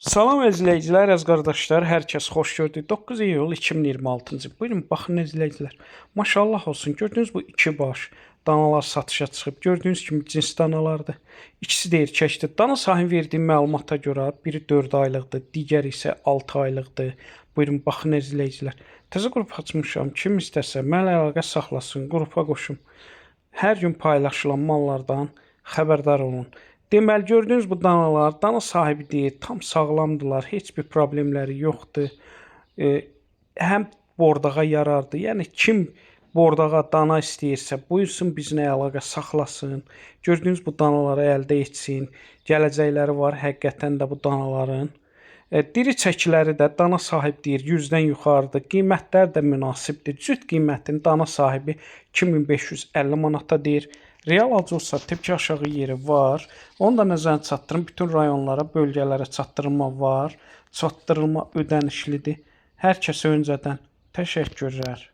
Salam izləyicilər, əziz qardaşlar, hər kəs xoş gördük. 9 iyul 2026-cı. Buyurun, baxın izləyicilər. Maşallah olsun. Gördüyünüz bu iki baş danalar satışa çıxıb. Gördüyünüz kimi cins danalardır. İkisi də erkəkdir. Dana sahibi verdiyi məlumata görə biri 4 aylıqdır, digəri isə 6 aylıqdır. Buyurun, baxın izləyicilər. Təzə qrup açmışam. Kim istəsə mənlə əlaqə saxlasın, qrupa qoşum. Hər gün paylaşılan mallardan xəbərdar olun. Deməli gördüyünüz bu danalar, dana sahibi deyir, tam sağlamdılar, heç bir problemləri yoxdur. Həm bordağa yarardı. Yəni kim bordağa dana istəyirsə, buyursun bizlə əlaqə saxlasın. Gördüyünüz bu danaları əldə etsin. Gələcəkləri var həqiqətən də bu danaların. Diri çəkiləri də dana sahib deyir 100-dən yuxarıdır. Qiymətlər də münasibdir. Cüt qiymətin dana sahibi 2550 manata deyir. Real alıcı olsa tepki aşağı yeri var. Onu da nəzərə çatdırın. Bütün rayonlara, bölgələrə çatdırılma var. Çatdırılma ödənişlidir. Hər kəsə öncədən təşəkkürlər.